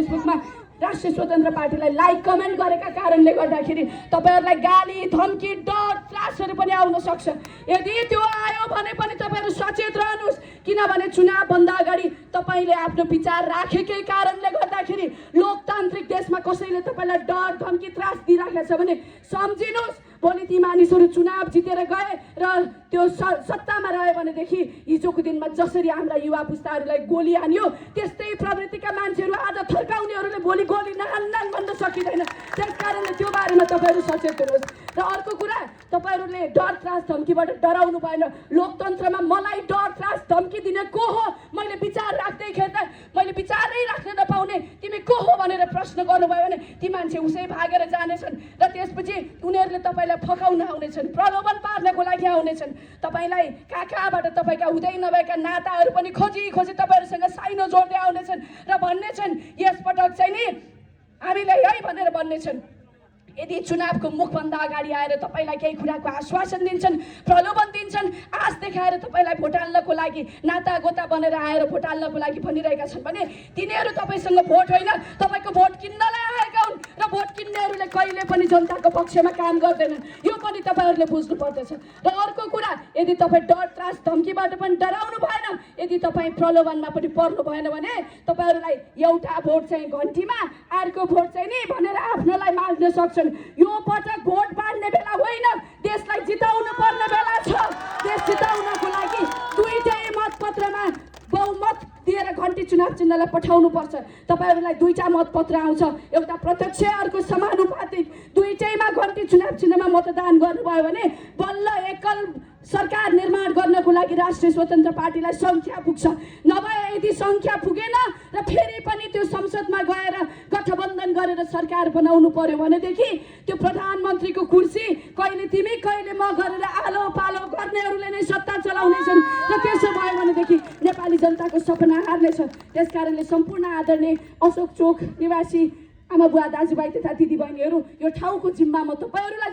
फेसबुकमा राष्ट्रिय स्वतन्त्र पार्टीलाई लाइक कमेन्ट गरेका कारणले गर्दाखेरि तपाईहरुलाई गाली धम्की डर त्रासहरू पनि आउन सक्छ। यदि त्यो आयो भने पनि तपाईहरु सचेत रहनुस्, किनभने चुनाव भन्दा अगाडि तपाईले आफ्नो विचार राखेकै कारणले गर्दाखेरि लोकतान्त्रिक देशमा कसैले तपाईलाई डर धम्की त्रास दिइराखेको छ भने सम्झिनुस्। भोलि ती मानिसहरू चुनाव जितेर गए र त्यो सत्तामा रह्यो भनेदेखि हिजोको दिनमा जसरी हाम्रा युवा पुस्ताहरूलाई गोली हान्यो त्यस्तै प्रवृत्तिका मान्छेहरू आज थर्काउनेहरूले भोलि गोली नहान्नन् भन्न सकिँदैन। त्यसकारणले त्यो बारेमा तपाईहरु सचेत हुनुहोस्। र अर्को कुरा, तपाईहरुले डर त्रास धम्कीबाट डराउनु भएन। लोकतन्त्रमा मलाई डर त्रास धम्की दिने को हो? मैले विचार राख्दै खेर्दा मैले विचारै राख्न नपाउने तिमी को हो भनेर प्रश्न गर्नुभयो भने ती मान्छे उसै भागेर जानेछन् र त्यसपछि उनीहरूले तपाईलाई फकाउन आउनेछन्, प्रलोभन पार्नको लागि आउनेछन्। तपाईलाई कहाँबाट तपाईका हुँदै नभएका नाताहरू पनि खोजी खोजी तपाईहरुसँग साइनो जोड्दै आउनेछन् र भन्नेछन् यसपटक चाहिँ नि हामीले यही भनेर भन्नेछन्। यदि चुनावको मुखभन्दा अगाडि आएर तपाईलाई केही कुराको आश्वासन दिन्छन्, प्रलोभन दिन्छन्, आश देखाएर तपाईलाई भोट हाल्नको लागि नाता गोता बनेर आएर भोट हाल्नको लागि भनिरहेका छन् भने तिनीहरू तपाईसँग भोट होइन तपाईको भोट किन्नलाई आएका हुन् र भोट किन्नेहरूले कहिले पनि जनताको पक्षमा काम गर्दैनन्। यो पनि तपाईहरुले बुझ्नु पर्दछ। र अर्को कुरा, यदि तपाई डर त्रास धम्कीबाट पनि डराउनु भएन, यदि तपाई प्रलोभनमा पनि पर्नु भएन भने तपाईहरुलाई एउटा भोट चाहिँ घन्टीमा अर्को भोट चाहिँ नि भनेर आफ्नोलाई माग्न सक्छन्। यो पटक भोट बाँड्ने बेला होइन, देशलाई जिताउनु पर्ने बेला छ। देश जिताउनको लागि दुईटै मतपत्रमा बहुमत दिएर घन्टी चुनाव चिन्हलाई पठाउनु पर्छ। तपाईहरुलाई दुईटा मतपत्र आउँछ, एउटा प्रत्यक्ष अर्को समानुपातिक। दुईटैमा घन्टी चुनाव चिन्हमा मतदान गर्नुभयो भने बल्ल एकल सरकार निर्माण गर्नको लागि राष्ट्रिय स्वतन्त्र पार्टीलाई संख्या पुग्छ। नभए यदि संख्या पुगेन र फेरि पनि त्यो संसदमा गएर गठबन्धन गरेर सरकार बनाउनु पर्यो भनेदेखि त्यो प्रधानमन्त्रीको कुर्सी कहिले तिमी कहिले म गरेर आलो पालो गर्नेहरूले नै सत्ता चलाउनेछन् र त्यसो भयो भनेदेखि नेपाली जनताको सपना हार्नेछ। त्यसकारणले सम्पूर्ण आदरणीय अशोक चोक निवासी आमा बुवा दाजुभाइ तथा दिदीबहिनीहरू, यो ठाउँको जिम्मा म तपाईहरुलाई